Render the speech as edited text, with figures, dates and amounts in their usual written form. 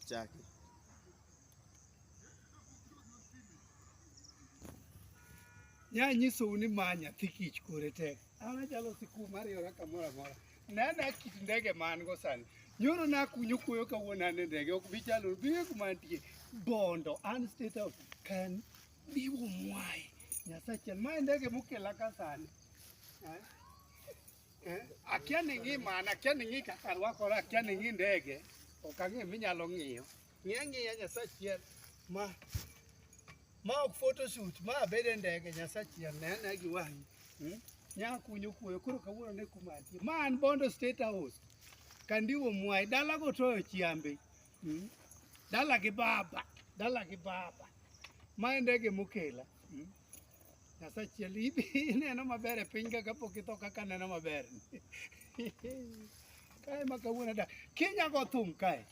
Chaki. Nya nyisou ni ma nyathi kich kore tek. An achalo siku mariora kamoro amora. Ne ane kit ndege ma an go sani. Nyoro nakunyo kuoyo kawuono an e ndege ok bi chalo bi kuma antie. Bondo an State House kan diwo mwai. Nyasaye ma e ndege mokela ka sani. Eh? Eh? Akia ni ng'i mana, akia ni ng'i kaka arwakora, akia ni ng'i ndege. Ok ang'e minyalo ng'iyo. Ng'i ang'iya Nyasaye ma ma ok photoshoot ma abed e ndege Nyasaye ne ane gi wang'i. Hmm? Nya kunyo kuoyo koro kawuono ne kuma antie. Ma an Bondo State House. Kandiwo Mwai dala go toyo chiambe. Hmm? Dala gi baba, dala gi baba. Ma e ndege mokela. Hmm? Nyasaye ineno maber e piny ka kapok itho kaka aneno maber. Kae ma kawuono da. Kinya go thum kae.